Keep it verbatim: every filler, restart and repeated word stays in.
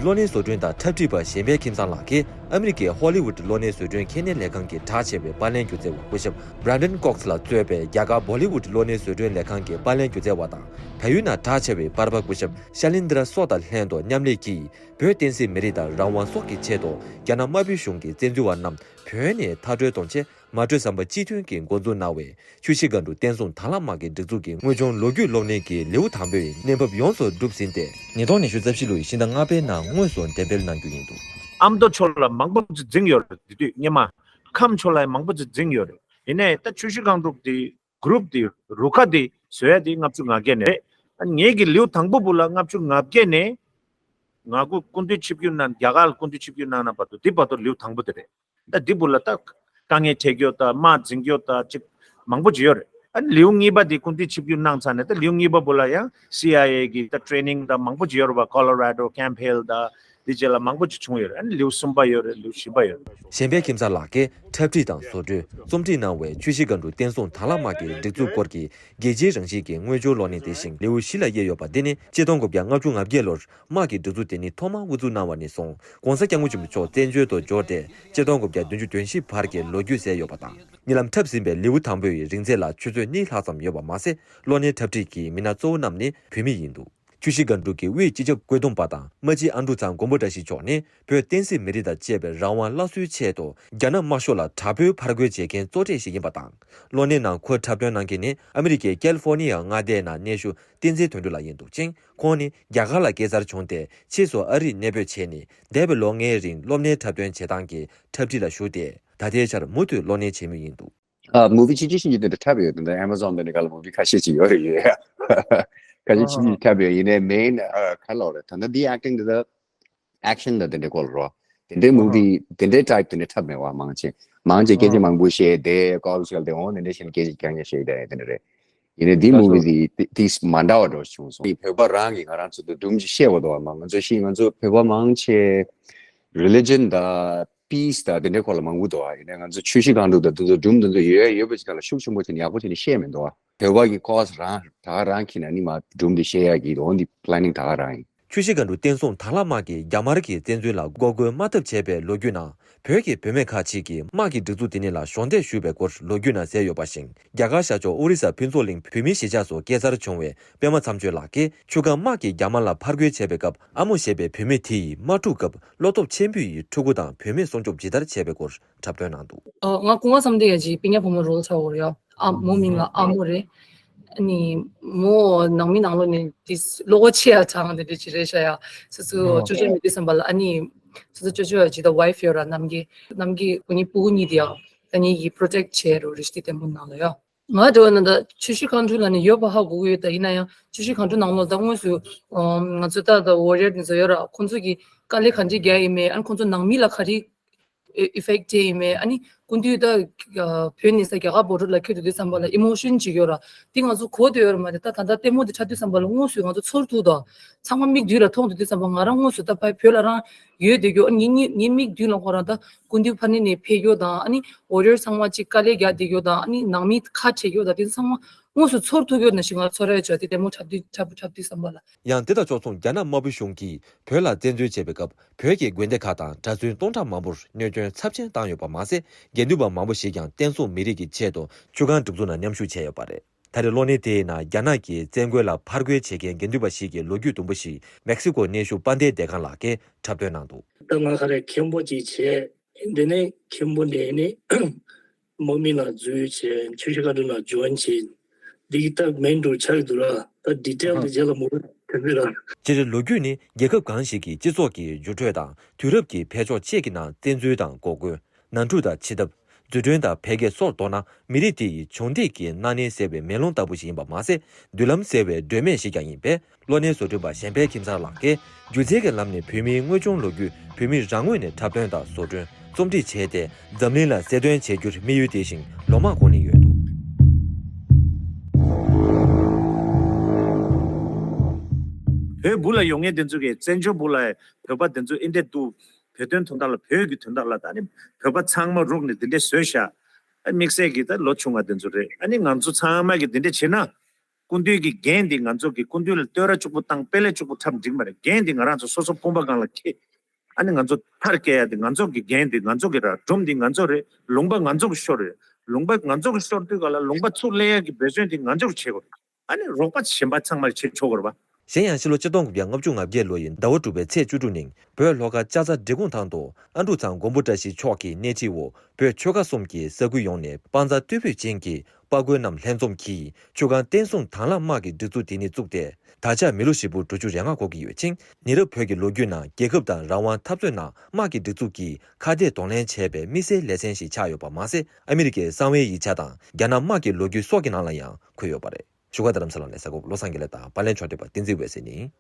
གློག་བརྙན་བཟོ་སྐྲུན་དང་འཁྲབ་ཁྲིད་པ་གཞན་ཕན་ཁྱིམ་ཚང་ལགས་ཀྱིས་ཨ་མི་རི་ཀའི་ཧོ་ལི་ཝུད་གློག་བརྙན་བཟོ་སྐྲུན་ཁས་ལེན་ལས་ཁང་གི་གྲགས་ཆེ་བའི་པར་ལེན་སྒྱུ་རྩལ་བ་སྐུ་ཞབས་Brandon Cox ལ་གཙོས་པའི་རྒྱ་གར་བོ་ལི་ཝུད་གློག་བརྙན་བཟོ་སྐྲུན་ལས་ཁང་གི་པར་ལེན་སྒྱུ་རྩལ་བ་དང་། བལ་ཡུལ་ནང་གྲགས་ཆེ་བའི་པར་པ་སྐུ་ཞབས་ཤ་ལིན་དྲ་སོ་དང་ལྷན་དུ་མཉམ་ལས་ཀྱིས། བོད་བསྟན་སྲིད་མི་རིགས་དང་རང་དབང་སོགས་ཀྱི་ཆེད་དུ་རྒྱ་ནག་དམར་པོའི་གཞུང་གིས་བཙན་འཛུལ་བ་རྣམས་བོད་ནས་མཐར་སྐྲོད་གཏོང་ཆེད་མ་གྲོས་བསམ་པ་གཅིག་མཐུན་གྱིས་འགོ་འཛུགས་གནང་བའི་ཆུ་བཞི་སྒང་དྲུག་བསྟན་སྲུང་དྭང་བླངས་དམག་གི་སྒྲིག་འཛུགས་ཀྱི་དངོས་བྱུང་ལོ་རྒྱུས་གློག་བརྙན་གྱི་ལེའུ་དང་པོའི་གནས་བབ་ཡོངས་སུ་གྲུབ་ཟིན་ཏེ། ཉིས་སྟོང་ཉི་ཤུ་རྩ་བཞི་ལོའི་ཕྱི་ཟླ་ལྔ་པའི་ནང་དངོས་སུ་འགྲེམས་སྤེལ་གནང་རྒྱུ་ཡིན་འདུག། ཨ་མདོ་ཕྱོགས་ལ་མང་པོ་ཅིག་འཛིང་ཡོད་རེད། དེ་དུས་སྔོན་མ་ཁམས་ཕྱོགས་ལ་མང་པོ་ཅིག་འཛིང་ཡོད་རེད། ཡིན་ནའི་ད་ཆུ་བཞི་སྒང་དྲུག་དེ་གུ་རུབ་དེ་རུ་ཁག་དེ་བཟོ་ཡ་དེ་ལྔ་བཅུ་ང་བརྒྱད་ནས་རེད། ཨ་ངེད་ཀྱི་ལེའུ་དང་པོ་བུ་ལ་ལྔ་བཅུ་ང་བརྒྱད་ནས་ང་ཁོ་སྐུ་མདུན་ཆིབས་བསྒྱུར་གནང་རྒྱ་གར་ལ་སྐུ་མདུན་ཆིབས་བསྒྱུར་གནང་ན་བར་དུ་འདི་བར་དུ་ལེའུ་དང་པོ་དེ་རེད། ད་འདི་བུ་ལ་ད་དཀའ་ངལ་འཕྲད་རྒྱུ་ད་དམག་འཛིང་རྒྱུ་ད་ཅིག་མང་པོ་ཅིག་ཡོད་རེད། ཨ་ལེའུ་གཉིས་པ་འདི་སྐུ་མདུན་ཆིབས་བསྒྱུར་གནང་ཚར་ནས་ད་ལེའུ་གཉིས་པ་བུ་ལ་ཡང་སི་ཨའི་ཨེ་གི་ད་ཊི་རེ་ནིང་ད་མང་པོ་ཅིག་ཡོད་རེད་པ། ཀོ་ལོ་ར་ཌོ་ཀེམ་ཧིལ་ད་འདི་བཅས་ལ་མང་པོ་ཅིག་བྱུང་ཡོད་རེད། ཨ་ནི་ལེའུ་གསུམ་པ་ཡོད་རེད། ལེའུ་བཞི་པ་ཡོད་རེད། གཞན་ཕན་ཁྱིམ་ཚང་ལགས་ཀྱིས་འཁྲབ་ཁྲིད་དང་བཟོ་སྐྲུན་རྩོམ་སྒྲིག་གནང་བའི་ཆུ་བཞི་སྒང་དྲུག་བསྟན་སྲུང་དྭང་བླངས་དམག་གི་སྒྲིག་འཛུགས་སྐོར་གྱི་རྒྱལ་སྤྱིའི་རང་བཞིན་གྱི་དངོས་བྱུང་གློག་བརྙན་དེ་བཞིན་ལེའུ་བཞི་ལ་དབྱེ་ཡོད་པ་འདི་ནི་ཆིག་སྟོང་དགུ་བརྒྱ་ལྔ་བཅུ་ང་བརྒྱད་ལོར་དམག་གི་སྒྲིག་འཛུགས་དེ་ཉིད་ཐོག་མར་དབུ་འཛུགས་གནང་བ་ནས་བཟུང་༸གོང་ས་༸སྐྱབས་མགོན་ཆེན་པོ་མཆོག་བཙན་བྱོལ་དུ་འབྱོར་ཏེ་ཆིག་སྟོང་དགུ་བརྒྱ་བདུན་ཅུ་དོན་བཞི་བར་གྱི་ལོ་རྒྱུས་གསལ་ཡོད་པ་དང་། གཉིད་ལམ་འཁྲབ་ཟིན་པའི་ལེའུ་དང་པོའི་རིང་ཚད་ལ་ཆུ་ཚོད་གཉིས་ལྷག་ཙམ་ཡོད་པ་མ་ཟད། གློག་བརྙན་འཁྲབ་ཁྲིད་ཀྱི་མི་སྣ་གཙོ་བོ་རྣམས་ནི་བུད་མེད་ཡིན་འདུག། ཆུ་བཞི་སྒང་དྲུག་གི་དབུས་སྤྱི་ཁྱབ་བཀོད་འདོམས་པ་དང་རྨ་ཆེན་ཨན་ཌྲུ་ཚང་མགོན་པོ་བཀྲ་ཤིས་མཆོག་ནི་བོད་བསྟན་སྲིད་མི་རིགས་དང་བཅས་པའི་རང་དབང་སླར་གསོའི་ཆེད་དུ་རྒྱ་ནག་དམར་ཤོག་ལ་དྲག་པོའི་ཕར་རྒོལ་བྱེད་མཁན་གཙོ་གྲས་ཤིག་ཡིན་པ་དང་། གློག་བརྙན་ནང་ཁོས་འཁྲབ་སྟོན་གནང་མཁན་ནི་ཨ་མི་རི་ཀའི་ཀལ་ཧྥོར་ནི་ཡ་མངའ་སྡེའི་ནང་གནས་བཞུགས་བསྟན་འཛིན་དོན་གྲུབ་ལགས་ཡིན་འདུག་ཅིང་། ཁོང་ནི་རྒྱ་གར་ལ་སྐྱེས་འཚར་བྱུང་སྟེ་ཕྱིས་སུ་ཨ་རིར་གནས་སྤོས་བྱས་ནས་འདས་པའི་ལོ་ལྔའི་རིང་གློག་བརྙན་འཁྲབ་སྟོན་བྱེད་སྟངས་ཀྱི་འཁྲབ་ཁྲིད་ལ་ཞུགས་ཏེ། ད་ལྟའི་ཆར་མུ་མཐུད་གློག་བརྙན་འཁྲབ་མུས་ཡིན་འདུག། ཨ་མུ་བི་ཆུང་ཆུང་ཞིག་འདི་འདྲ་འཁྲབ་ཡོད། ད་ལྟ་ཨེ་མ་ཛོན་འདི་འདྲ་ག་ལ་མུ་བི་ཁ་ཤས་ཅིག་ཡོད་རེད། ཡོད་ཡ། ཁ་ཤས་ཆུང་ཆུང་འཁྲབ་ཡོད། ཡིན་ནའི་མེན་ཨ་ག་ལབ་རེད། ད་ལྟ་འདི་ཨེག་ཊིང་འདི་ད་ཨེག་ཤན་དང་དེ་འདྲའི་སྐོར་རོ། དེ་འདྲའི་མུ་བི་དེ་འདྲའི་ཊའིབ་དེ་འདྲའི་འཁྲབ་མེད་པ། མང་ཆེ་མང་ཆེ་སྐད་ཆ་མང་པོ་བཤད་དེ་ཀོ་ལ་བཤད་དེ་འོང་། དེ་འདྲ་བཤད་ན་སྐད་ཆ་རྐྱང་རྐྱང་བཤད་དེ་དེ་འདྲ་རེད། ཡིན་ནའི་འདི་མུ་བི་དེ་དེ་མ་འདྲ་བ་འདྲ་བྱུང་སོང་། བོད་པ་རང་གིས་ང་རང་ཚོ་དང་སྒྲུང་ཅིག་བཤད་པ་འདུག་བ། མ་ང་ཚོ་ཤི་ང་ཚོ་བོད་པ་མང་ཆེ་རི་ལི་ཇན་དང་པིས་དང་དེ་འདྲའི་སྐོར་ལ་མང་པོ་འདུག་བ། ཡིན་ནའི་ང་ཚོ་ཆུ་བཞི་སྒང་དྲུག་དང་དེ་ཚོ་སྒྲུང་དེ་ཚོ་ཡོད་ཡོད་པ་ཅིག་ག་ལ་ཤུགས་ཆེན་པོ་བྱས་ནས་ཡག་པོ་བྱས་ནས་བཤད་མི་འདུག་བ། བོད་པ་གི་ཀོ་སི་རང་ད་ག་རང་འཁྱེར་ནས་ནི་མ་སྒྲུང་འདི་བཤད་ཡག་གི་འོ་འདི་པི་ལེ་ནིང་ད་ག་རང་ཡིན། ཆུ་བཞི་སྒང་དྲུག་བསྟན་སྲུང་དྭང་བླངས་དམག་གིས་རྒྱ་དམར་གྱི་བཙན་འཛུལ་ལ་འགོག་རྒོལ་དམག་འཐབ་བྱས་པའི་ལོ་རྒྱུས་ནང་། བོད་ཀྱི་བུད་མེད་ཁག་ཅིག་གིས་དམག་གི་སྒྲིག་འཛུགས་དེ་ཉིད་ལ་གཞོགས་འདེགས་ཞུས་པའི་སྐོར་ལོ་རྒྱུས་ནང་གསལ་ཡོད་པ་བཞིན། རྒྱ་གར་ཤར་ཕྱོགས་ཨོ་རི་ས་ཕུན་ཚོགས་གླིང་བོད་མིའི་གཞིས་ཆགས་སུ་སྐྱེས་འཚར་བྱུང་བའི་པད་མ་མཚམས་གཅོད་ལགས་ཀྱིས་ཆུ་སྒང་དམག་གིས་རྒྱ་དམར་ལ་ཕར་རྒོལ་བྱས་པའི་སྐབས། ཨ་མོ་ཞེས་པའི་བུད་མེད་དེ་ཡིས་དམག་འཁྲུག་སྐབས་བློ་སྟོབས་ཆེན་པོས་ཕྲུ་གུ་དང་བུད་མེད་སྲུང་སྐྱོབ་ཇི་ལྟར་བྱས་པའི་སྐོར་འཁྲབ་སྟོན་གནང་འདུག། ཨ། ང་སྐུ་ངོ་བསམ་གཏན་ཡ་ཅིག་སྤུན་ཀྱག་བུ་མོ་རོལ་ཚར་བ་རེད་ཡ། ཨ་མོ་མིང་ལ་ཨ་མོ་རེད། ཨ་ནི་མོ་ནང་མི་ནང་ལོགས་ནས་ཏིས་བློ་ཁོག་ཆེ་ཡ་ཚང་དེ་འདྲ་ཅིག་རེད་ཤག་ཡ། སོ་སོ་ཅོ་ཅོ་མེད་དུས་ཙམ་པ་ལ། ཨ་ནི་སོ་སོ་ཅོ་ཅོ་ཡ་ཅིག་ད་ཝའིཕ་ཡོད་ར། ནམ་གི་ནམ་གི་ཁོ་གཉིས་སྤུ་གུ་གཉིས་དེ་ཡ་ད་ངེད་ཀྱིས་པྲོ་ཊེག་བྱས་རོ་རེ་ཞིག་དེ་བརྟན་པོ་ནང་ལ་ཡ། ང་འདྲ་བོ་ན་ད་ཆུ་བཞི་སྒང་དྲུག་ལ་ནི་ཡོད་པ་ཧ་གོ་གི་ཡོད། ད་ཡིན་ན་ཡང་ཆུ་བཞི་སྒང་དྲུག་ནང་ལོགས་ད་དངོས་སུ་ང་ཚོ་ད་ད་ཝོ་རི་ཡར་དེ་ཚོ་ཡོད་ར། ཁོང་ཚོ་གི་དཀའ་ལས་ག་འདྲས་རྒྱག་ཡིན་མེད། ཨ་ནི་ཁོང་ཚོ་ནང་མི་ལ་ག་རེ་ཨི་ཕེག་ཊི་སྤྲད་ཡིན་མེད། ཨ་ནི་སྐུ་མདུན་ད་བོད་ནས་ས་རྒྱ་གར་བོ་ཌར་ལ་འཁྱེར་དུས་དུས་ཙམ་པ་ལ་ཨི་མོ་ཤན་ཅིག་ཡོད་ར། དེ་ང་ཚོ་གོ་བདེ་ཡོད་ར་མ་རེད། ད་ད་ལྟ་ལྟད་མོ་དེ་འཁྲབ་དུས་ཙམ་པ་ལ་དངོས་སུ་ང་ཚོ་ཚོར་ཐུབ་དང་། ཚང་མ་མིག་མདུན་ལ་མཐོང་དུས་དུས་ཙམ་པ་ང་རང་དངོས་སུ་ད་ཕ་བོད་ལ་རང་ཡོད་བསྡད་རྒྱུ། ཨ་ནི་ངའི་ངའི་མིག་མདུན་ལ་ཁོ་རང་ད་སྐུ་མདུན་ཕ་ནས་ནས་ཕེབས་རྒྱུ་དང་། ཨ་ནི་ཝོ་རི་ཡར་ཚང་མ་ཅིག་དཀའ་ལས་རྒྱག་བསྡད་རྒྱུ་དང་། ཨ་ནི་ནང་མི་ཁ་བྲལ་རྒྱུ་དང་། དེ་ཚང་མ་དངོས་སུ་ཚོར་ཐུབ་ཡོད་ན་ཞིག་ང་ཚོར་ཡ་ཅོ་དེ་ལྟད་མོ་འཁྲབ་དུས་འཁྲབ་འཁྲབ་དུས་ཙམ་པ་ལ། ཡང་དེ་དང་ཕྱོགས་མཚུངས་རྒྱ་ནག་དམར་པོའི་གཞུང་གིས་བོད་ལ་བཙན་འཛུལ་བྱས་པའི་སྐབས། བོད་ཀྱི་དགོན་སྡེ་ཁག་དང་གྲྭ་བཙུན་སྟོང་ཕྲག་མང་པོར་གནོད་སྐྱོན་ཚབས་ཆེན་བཏང་ཡོད་པ་མ་ཟད། དགེ་འདུན་པ་མང་པོ་ཞིག་ཀྱང་བསྟན་སྲུང་མི་རིགས་ཀྱི་ཆེད་དུ་ཆུ་སྒང་སྒྲིག་འཛུགས་ནང་མཉམ་ཞུགས་བྱས་ཡོད་པ་རེད། ད་རེས་གློག་བརྙན་དེའི་ནང་རྒྱ་ནག་གི་བཙན་རྒོལ་ལ་ཕར་རྒོལ་བྱེད་མཁན་དགེ་འདུན་པ་ཞིག་གི་ལོ་རྒྱུས་དུམ་བུ་ཞིག་མེག་སི་ཀོ་གནས་བཞུགས་དཔལ་ལྡན་བདེ་ཁང་ལགས་ཀྱིས་འཁྲབ་སྟོན་གནང་འདུག། ད་ང་ག་རེ་མཁན་པོ་ཅིག་བྱས། འདི་ནས་མཁན་པོ་ནས་ནི་དམག་མི་ལ་འཛུལ་བྱས། ཆུ་བཞི་སྒང་དྲུག་ལ་ཇོན་བྱས། འདི་གི་ད་མེན་འགྲོ་ཆགས་འདུག་ར། ད་ཌི་ཊེལ་འདི་རྗེས་ལ་མུ་མཐུད་དེ་ར། སྤྱིར་ལོ་རྒྱུས་ནི་རྒྱལ་ཁབ་གང་ཞིག་གི་སྤྱི་ཚོགས་ཀྱི་འགྱུར་འགྲོས་དང་དུས་རབས་ཀྱི་འཕེལ་ཕྱོགས་བཅས་ཀྱི་ནང་བཙན་འཛུལ་དང་འགོག་རྒོལ། ནང་འཁྲུག་དང་ཕྱི་འཐབ། འཛུགས་སྐྲུན་དང་འཕེལ་རྒྱས་སོགས་མདོར་ན་མི་རིགས་དེ་ཡི་གྱོང་སྟེར་གྱི་སྣང་བརྙན་གསལ་བའི་མེ་ལོང་ལྟ་བུ་ཞིག་ཡིན་པ་མ་ཟད། མདུན་ལམ་གསལ་བའི་སྒྲོན་མེ་ཞིག་ཀྱང་ཡིན་པས། གློག་བརྙན་བཟོ་སྐྲུན་པ་གཞན་ཕན་ཁྱིམ་ཚང་ལགས་ཀྱིས་སྒྱུ་རྩལ་གྱི་ལམ་ནས་བོད་མིའི་དངོས་བྱུང་ལོ་རྒྱུས་བོད་མི་རང་ངོས་ནས་འཁྲབ་སྟོན་དང་བཟོ་སྐྲུན། རྩོམ་སྒྲིག་བྱས་ཏེ། འཛམ་གླིང་ལ་གསལ་སྟོན་བྱེད་རྒྱུར་དམིགས་ཡུལ་དེ་བཞིན་ལོ་མང་འགོར་ནས་ཡོད་འདུག། བོད་སྦུག་ལ་ཡོང་མཁན་དེ་ཚོ་གིས་བཙན་བྱོལ་སྦུག་ལ་བོད་པ་དེ་ཚོ་ཨིན་དེ་འདུག། བོད་དོན་དོན་དག་ལ། བོད་ཀྱི་དོན་དག་ལ། ད་ནི་བོད་པ་ཚང་མ་རུག་ནས་འདི་འདྲས་བཟོས་ཤག། ཨ་དམིགས་བསལ་གྱི་ད་ལོ་ཆུང་བ་དེ་ཚོ་རེད། ཨ་ནི་ང་ཚོ་ཚང་མ་གིས་འདི་འདྲས་བྱས་ན། སྐུ་མདུན་གྱི་འགན་འདི་ང་ཚོ་གི་སྐུ་མདུན་ལ་བསྟོད་ར་གཅིག་པུ་བཏང་། དཔེ་ལེགས་གཅིག་པུ་འཁྲབ་འགྲིག་མ་རེད། འགན་འདི་ང་རང་ཚོ་སོ་སོ་དཔུང་པ་སྒང་ལ་འཁྱེར། ཨ་ནི་ང་ཚོ་མཐར་སྐྱེལ་ཡ་འདི་ང་ཚོ་གི་འགན་འདི་ང་ཚོ་གི་ར། སྒྲུང་འདི་ང་ཚོ་རེད། ལུང་པ་ང་ཚོ་གི་ཤོར་རེད། ལུང་པ་ང་ཚོ་གི་ཤོར་དུས་ག་ལ་ལུང་པ་ཚུར་ལེན་ཡ་གི་འབད་བརྩོན་འདི་ང་ཚོ་གི་བྱེད་དགོས་རེད། ཨ་ནི་རོགས་པ་གཞན་པ་ཚང་མར་བྱེད་ཆོག་གི་རེད་པ། གཞན་ཡང་ཕྱི་ལོ་ཆིག་སྟོང་དགུ་བརྒྱ་ལྔ་བཅུ་ང་བརྒྱད་ལོ་ཡི་ཟླ་བ་དྲུག་པའི་ཚེས་བཅུ་དྲུག་ཉིན་བོད་ལྷོ་ཁ་ལྕགས་རྩ་འབྲི་གུང་ཐང་དུ་ཨ་འབྲུག་ཚང་མགོན་པོ་བཀྲ་ཤིས་མཆོག་གི་སྣེ་ཁྲིད་འོག་བོད་ཆོལ་ཁ་གསུམ་གྱི་ས་ཁུལ་ཡོངས་ནས་དཔའ་མཛངས་རྟུལ་ཕོད་ཅན་གྱི་དཔའ་རྒོད་རྣམས་ལྷན་འཛོམས་ཀྱིས་ཆུ་སྒང་བསྟན་སྲུང་དྭང་བླངས་དམག་གི་སྒྲིག་འཛུགས་དེ་ཉིད་བཙུགས་ཏེ། ད་ཆ་མི་ལོ་ཧྲིལ་པོ་དྲུག་ཅུ་རེ་ལྔ་འཁོར་གྱི་ཡོད་ཅིང་། ཉེ་རབས་བོད་ཀྱི་ལོ་རྒྱུས་ནང་རྒྱལ་ཁབ་དང་རང་དབང་འཐབ་རྩོད་ནང་དམག་གི་སྒྲིག་འཛུགས་ཀྱིས་ཁ་གཏད་གདོང་ལེན་བྱས་པའི་དམིགས་བསལ་ལེ་ཚན་ཞིག་ཆགས་ཡོད་པ་མ་ཟད། ཨ་མི་རི་ཀའི་གསང་བའི་ཡིག་ཆ་དང་རྒྱ་ནག་དམག་གི་ལོ་རྒྱུས་སོགས་ཀྱི་ནང་ལ་ཡང་འཁོད་ཡོད་པ་རེད། བཞུགས་སྒར་རྡ་རམ་ས་ལ་ནས་གསར་འགོད་པ་བློ་བཟང་དགེ་ལེགས་དང་པར་ལེན་ཕྱོགས་སྒྲིག་པ་བསྟན་འཛིན་འོད་ཟེར་ཡིན།